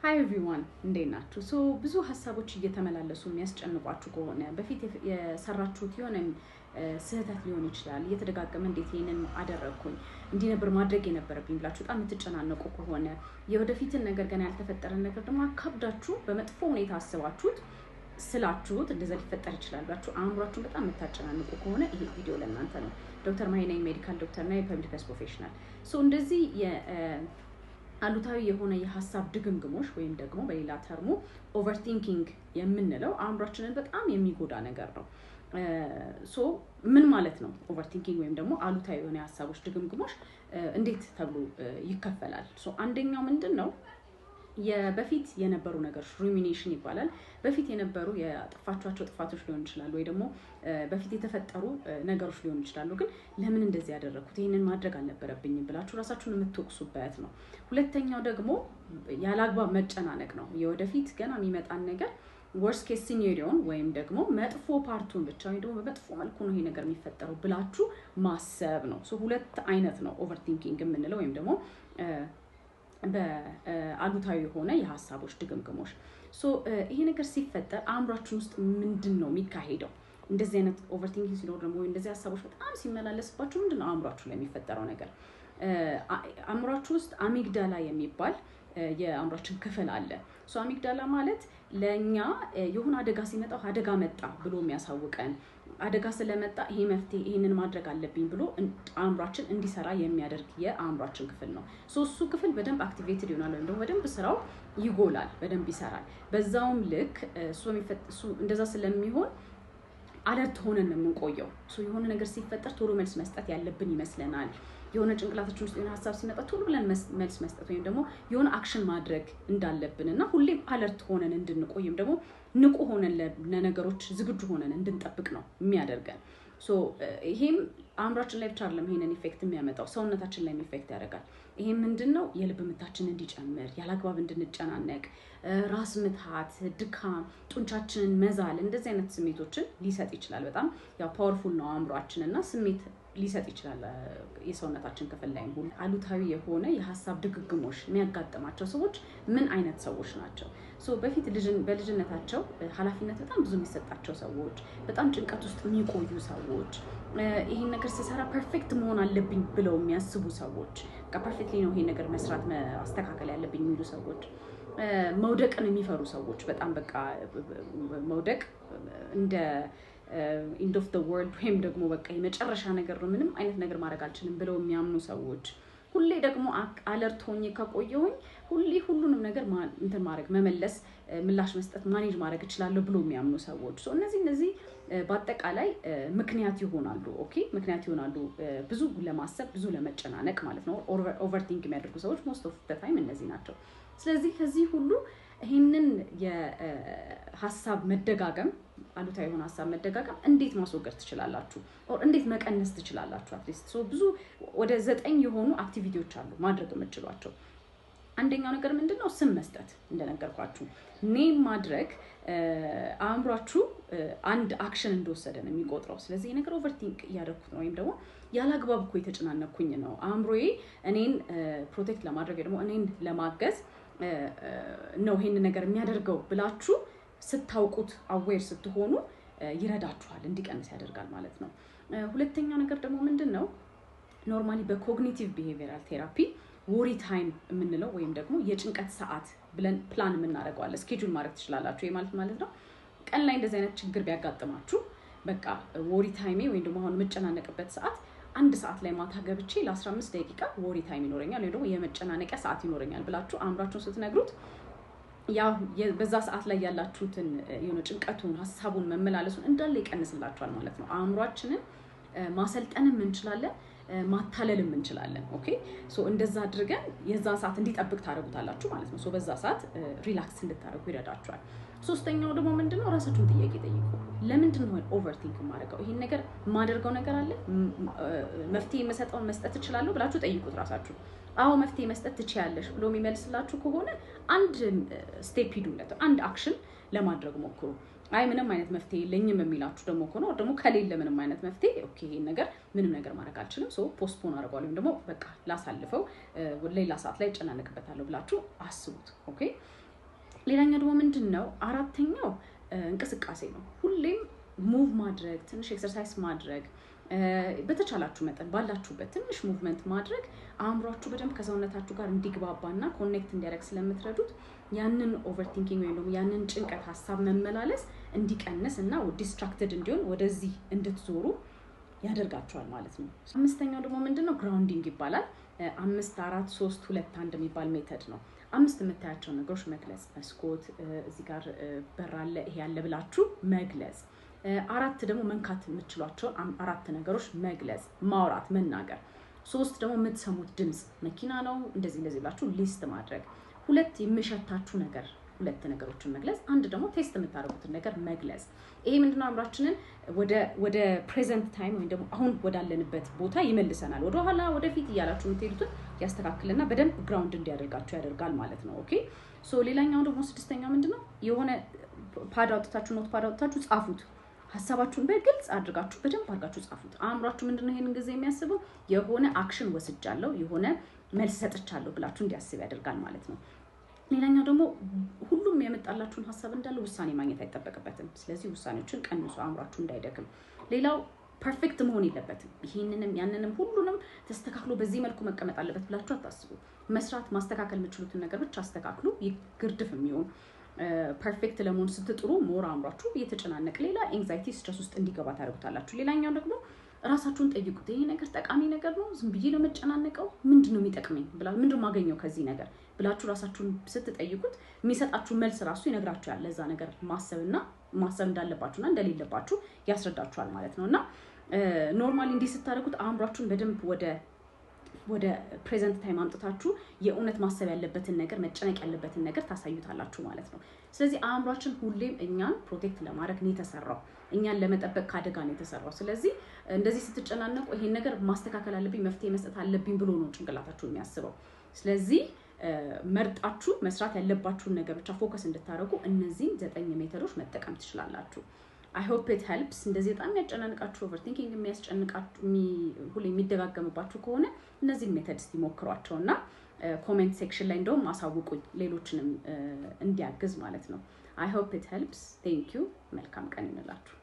Hi everyone፣ እንዴት ናችሁ? So ብዙ ሀሳቦች እየተመላለሱ የሚያስጨንቋችሁ ከሆነ፣ በፊት የሰራችሁት የሆነ ስህተት ሊሆን ይችላል፣ እየተደጋገመ እንዴት ይሄንን አደረግኩኝ፣ እንዲህ ነበር ማድረግ የነበረብኝ ብላችሁ በጣም የምትጨናነቁ ከሆነ፣ የወደፊትን ነገር፣ ገና ያልተፈጠረን ነገር ደግሞ አካብዳችሁ በመጥፎ ሁኔታ አስባችሁት ስላችሁት እንደዛ ሊፈጠር ይችላል ብላችሁ አእምሯችሁን በጣም የምታጨናንቁ ከሆነ ይሄ ቪዲዮ ለእናንተ ነው። ዶክተር ማሂ ነኝ፣ medical doctor እና የ public health professional። So እንደዚህ አሉታዊ የሆነ የሀሳብ ድግግሞሽ ወይም ደግሞ በሌላ term ኡ overthinking የምንለው አእምሯችንን በጣም የሚጎዳ ነገር ነው። So ምን ማለት ነው? Overthinking ወይም ደግሞ አሉታዊ የሆነ የሀሳቦች ድግግሞሽ እንዴት ተብሎ ይከፈላል? So አንደኛው ምንድን ነው? በፊት የነበሩ ነገሮች rumination ይባላል። በፊት የነበሩ ያጠፋችኋቸው ጥፋቶች ሊሆን ይችላሉ፣ ወይ ደግሞ በፊት የተፈጠሩ ነገሮች ሊሆኑ ይችላሉ። ግን ለምን እንደዚህ ያደረግኩት፣ ይህንን ማድረግ አልነበረብኝም ብላችሁ ራሳችሁን የምትወቅሱበት ነው። ሁለተኛው ደግሞ ያለአግባብ መጨናነቅ ነው። የወደፊት ገና የሚመጣን ነገር worst case scenario ን ወይም ደግሞ መጥፎ part ኡን ብቻ ወይ ደግሞ በመጥፎ መልኩ ነው ይሄ ነገር የሚፈጠረው ብላችሁ ማሰብ ነው። ሁለት አይነት ነው overthinking የምንለው ወይም ደግሞ በአሉታዊ የሆነ የሀሳቦች ድግግሞሽ። ይሄ ነገር ሲፈጠር አእምሯችን ውስጥ ምንድን ነው የሚካሄደው? እንደዚህ አይነት overthinking ሲኖር ደግሞ ወይ እንደዚህ ሀሳቦች በጣም ሲመላለስባችሁ ምንድን ነው አእምሯችሁ ላይ የሚፈጠረው ነገር? አእምሯችሁ ውስጥ amygdala የሚባል የአእምሯችን ክፍል አለ። So amygdala ማለት ለእኛ የሆነ አደጋ ሲመጣ አደጋ መጣ ብሎ የሚያሳውቀን፣ አደጋ ስለመጣ ይሄ መፍትሄ ይሄንን ማድረግ አለብኝ ብሎ አእምሯችን እንዲሰራ የሚያደርግ የአእምሯችን ክፍል ነው። So እሱ ክፍል በደንብ activated ይሆናል ወይም ደግሞ በደንብ ስራው ይጎላል፣ በደንብ ይሰራል። በዛውም ልክ እሱ እንደዛ ስለሚሆን alert ሆነን ነው የምንቆየው። የሆነ ነገር ሲፈጠር ቶሎ መልስ መስጠት ያለብን ይመስለናል። የሆነ ጭንቅላታችን ውስጥ የሆነ ሀሳብ ሲመጣ ቶሎ ብለን መልስ መስጠት ወይም ደግሞ የሆነ action ማድረግ እንዳለብን እና ሁሌም alert ሆነን እንድንቆይም ደግሞ ንቁ ሆነን ለነገሮች ዝግጁ ሆነን እንድንጠብቅ ነው የሚያደርገን። So ይሄም አእምሯችን ላይ ብቻ አይደለም ይሄንን effect የሚያመጣው፣ ሰውነታችን ላይ effect ያደርጋል። ይሄም ምንድን ነው? የልብ ምታችን እንዲጨምር፣ ያላግባብ እንድንጨናነቅ፣ ራስ ምታት፣ ድካም፣ ጡንቻችንን መዛል፣ እንደዚህ አይነት ስሜቶችን ሊሰጥ ይችላል። በጣም ያው powerful ነው አእምሯችን እና ስሜት ሊሰጥ ይችላል የሰውነታችን ክፍል ላይ ሁሉ። አሉታዊ የሆነ የሀሳብ ድግግሞሽ የሚያጋጥማቸው ሰዎች ምን አይነት ሰዎች ናቸው? So በፊት በልጅነታቸው ኃላፊነት በጣም ብዙ የሚሰጣቸው ሰዎች፣ በጣም ጭንቀት ውስጥ የሚቆዩ ሰዎች፣ ይሄን ነገር ስሰራ perfect መሆን አለብኝ ብለው የሚያስቡ ሰዎች፣ perfectly ነው ይሄን ነገር መስራት ማስተካከል ያለብኝ የሚሉ ሰዎች፣ መውደቅን የሚፈሩ ሰዎች፣ በጣም በቃ መውደቅ እንደ end of the world ወይም ደግሞ በቃ የመጨረሻ ነገር ነው፣ ምንም አይነት ነገር ማድረግ አልችልም ብለው የሚያምኑ ሰዎች፣ ሁሌ ደግሞ alert ሆኜ ከቆየሁኝ ሁሌ ሁሉንም ነገር እንትን ማድረግ፣ መመለስ፣ ምላሽ መስጠት፣ manage ማድረግ እችላለሁ ብሎ የሚያምኑ ሰዎች፣ እነዚህ በአጠቃላይ ምክንያት ይሆናሉ። Okay፣ ምክንያት ይሆናሉ ብዙ ለማሰብ፣ ብዙ ለመጨናነቅ ማለት ነው። Overthink የሚያደርጉ ሰዎች most of the time እነዚህ ናቸው። ስለዚህ ከዚህ ሁሉ ይህንን የሀሳብ መደጋገም፣ አሉታዊ የሆነ ሀሳብ መደጋገም እንዴት ማስወገድ ትችላላችሁ? እንዴት መቀነስ ትችላላችሁ? At least ብዙ ወደ 9 የሆኑ activity ዎች አሉ ማድረግ የምትችሏቸው። አንደኛው ነገር ምንድን ነው? ስም መስጠት። እንደነገርኳችሁ name ማድረግ አእምሯችሁ አንድ action እንደወሰደ ነው የሚቆጥረው። ስለዚህ ይህ ነገር overthink እያደረኩት ነው ወይም ደግሞ ያለ አግባብ እኮ የተጨናነኩኝ ነው፣ አእምሮዬ እኔን protect ለማድረግ ወይ ደግሞ እኔን ለማገዝ ነው ይሄንን ነገር የሚያደርገው ብላችሁ ስታውቁት፣ aware ስትሆኑ ይረዳችኋል፣ እንዲቀንስ ያደርጋል ማለት ነው። ሁለተኛው ነገር ደግሞ ምንድን ነው? Normally በ cognitive behavioral therapy worry time የምንለው ወይም ደግሞ የጭንቀት ሰዓት ብለን ፕላን የምናደርገው አለ። Schedule ማድረግ ትችላላችሁ። ይህ ማለት ነው ቀን ላይ እንደዚህ አይነት ችግር ቢያጋጥማችሁ በቃ worry time ኤ ወይም ደግሞ አሁን የምጨናነቅበት ሰዓት 1 ሰዓት ላይ ማታ ገብቼ ለ15 ደቂቃ worry time ይኖረኛል ወይም ደግሞ የመጨናነቂያ ሰዓት ይኖረኛል ብላችሁ አእምሯችሁን ስትነግሩት ያው በዛ ሰዓት ላይ ያላችሁትን የሆነ ጭንቀቱን፣ ሀሳቡን መመላለሱን እንዳለ ይቀንስላችኋል ማለት ነው። አእምሯችንን ማሰልጠንም እንችላለን፣ ማታለልም እንችላለን። Okay፣ so እንደዛ አድርገን የዛን ሰዓት እንዲጠብቅ ታደርጉታላችሁ ማለት ነው። So በዛ ሰዓት relax እንድታደርጉ ይረዳችኋል። ሶስተኛው ደግሞ ምንድነው? ራሳችሁን ጥያቄ ጠይቁ። ለምንድን ነው overthink የማደርገው? ይሄን ነገር የማደርገው ነገር አለ፣ መፍትሄ የምሰጠውን መስጠት እችላለሁ ብላችሁ ጠይቁት ራሳችሁ። አዎ መፍትሄ መስጠት ትችያለሽ ብሎ የሚመልስላችሁ ከሆነ አንድ step ሂዱለት፣ አንድ action ለማድረግ ሞክሩ። አይ ምንም አይነት መፍትሄ የለኝም የሚላችሁ ደግሞ ከሆነ፣ ደግሞ ከሌለ ምንም አይነት መፍትሄ፣ okay ይሄን ነገር ምንም ነገር ማድረግ አልችልም፣ so postpone አደርገዋለሁ ወይም ደግሞ በቃ ላሳልፈው፣ ሌላ ሰዓት ላይ እጨናነቅበታለሁ ብላችሁ አስቡት። Okay። ሌላኛው ደግሞ ምንድን ነው? አራተኛው እንቅስቃሴ ነው። ሁሌም move ማድረግ፣ ትንሽ exercise ማድረግ፣ በተቻላችሁ መጠን ባላችሁበት ትንሽ movement ማድረግ አእምሯችሁ በደንብ ከሰውነታችሁ ጋር እንዲግባባና connect እንዲያደርግ ስለምትረዱት ያንን overthinking ወይም ደግሞ ያንን ጭንቀት ሀሳብ መመላለስ እንዲቀንስ እና distracted እንዲሆን ወደዚህ እንድትዞሩ ያደርጋችኋል ማለት ነው። አምስተኛው ደግሞ ምንድን ነው? Grounding ይባላል። 5 4 3 2 1 የሚባል method ነው። አምስት የምታያቸው ነገሮች መግለጽ፣ መስኮት፣ እዚህ ጋር በር አለ፣ ይሄ ያለ ብላችሁ መግለጽ። አራት ደግሞ መንካት የምትችሏቸውን አራት ነገሮች መግለጽ፣ ማውራት፣ መናገር። ሶስት ደግሞ የምትሰሙት ድምፅ፣ መኪና ነው፣ እንደዚህ እንደዚህ ብላችሁ list ማድረግ። ሁለት የሚሸታችሁ ነገር፣ ሁለት ነገሮችን መግለጽ። አንድ ደግሞ taste የምታደርጉትን ነገር መግለጽ። ይሄ ምንድነው? አእምሯችንን ወደ present time ወይም ደግሞ አሁን ወዳለንበት ቦታ ይመልሰናል። ወደኋላ ወደፊት እያላችሁ የምትሄዱትን ያስተካክልና በደንብ ground እንዲያደርጋችሁ ያደርጋል ማለት ነው። Okay, so ሌላኛው ደግሞ ስድስተኛው ምንድነው? የሆነ pad አውጥታችሁ፣ notepad አውጥታችሁ ጻፉት። ሀሳባችሁን በግልጽ አድርጋችሁ በደንብ አድርጋችሁ ጻፉት። አእምሯችሁ ምንድነው ይሄንን ጊዜ የሚያስበው? የሆነ action ወስጃለሁ፣ የሆነ መልስ ሰጥቻለሁ ብላችሁ እንዲያስብ ያደርጋል ማለት ነው። ሌላኛው ደግሞ ሁሉም የመጣላችሁን ሀሳብ እንዳለ ውሳኔ ማግኘት አይጠበቅበትም። ስለዚህ ውሳኔዎችን ቀንሱ፣ አእምሯችሁ እንዳይደክም። ሌላው perfect መሆን የለበትም። ይህንንም ያንንም ሁሉንም ተስተካክሎ በዚህ መልኩ መቀመጥ አለበት ብላችሁ አታስቡ። መስራት ማስተካከል የምትችሉትን ነገር ብቻ አስተካክሉ። ግርድፍ የሚሆን perfect ለመሆን ስትጥሩ more አእምሯችሁ እየተጨናነቀ ሌላ anxiety stress ውስጥ እንዲገባ ታደርጉታላችሁ። ሌላኛው ደግሞ ራሳችሁን ጠይቁት። ይሄ ነገር ጠቃሚ ነገር ነው? ዝም ብዬ ነው የምጨናነቀው? ምንድን ነው የሚጠቅመኝ? ምንድን ነው የማገኘው ከዚህ ነገር ብላችሁ ራሳችሁን ስትጠይቁት የሚሰጣችሁ መልስ ራሱ ይነግራችኋል። ለዛ ነገር ማሰብና ማሰብ እንዳለባችሁና እንደሌለባችሁ ያስረዳችኋል ማለት ነው። እና normally እንዲህ ስታደርጉት አእምሯችሁን በደንብ ወደ present time አምጥታችሁ የእውነት ማሰብ ያለበትን ነገር፣ መጨነቅ ያለበትን ነገር ታሳዩታላችሁ ማለት ነው። ስለዚህ አእምሯችን ሁሌም እኛን protect ለማድረግ ነው የተሰራው፣ እኛን ለመጠበቅ ከአደጋ ነው የተሰራው። ስለዚህ እንደዚህ ስትጨናነቁ ይሄን ነገር ማስተካከል አለብኝ፣ መፍትሄ መስጠት አለብኝ ብሎ ነው ጭንቅላታችሁ የሚያስበው። ስለዚህ መርጣችሁ መስራት ያለባችሁን ነገር ብቻ focus እንድታደርጉ እነዚህን ዘጠኝ method ኦች መጠቀም ትችላላችሁ። I hope it helps። እንደዚህ በጣም የሚያጨናንቃችሁ፣ overthinking የሚያስጨንቃችሁ፣ ሁሌ የሚደጋገምባችሁ ከሆነ እነዚህን method እስቲ ሞክሯቸው እና comment section ላይ እንደውም አሳውቁኝ፣ ሌሎችንም እንዲያግዝ ማለት ነው። I hope it helps። Thank you። መልካም ቀን ይሁንላችሁ።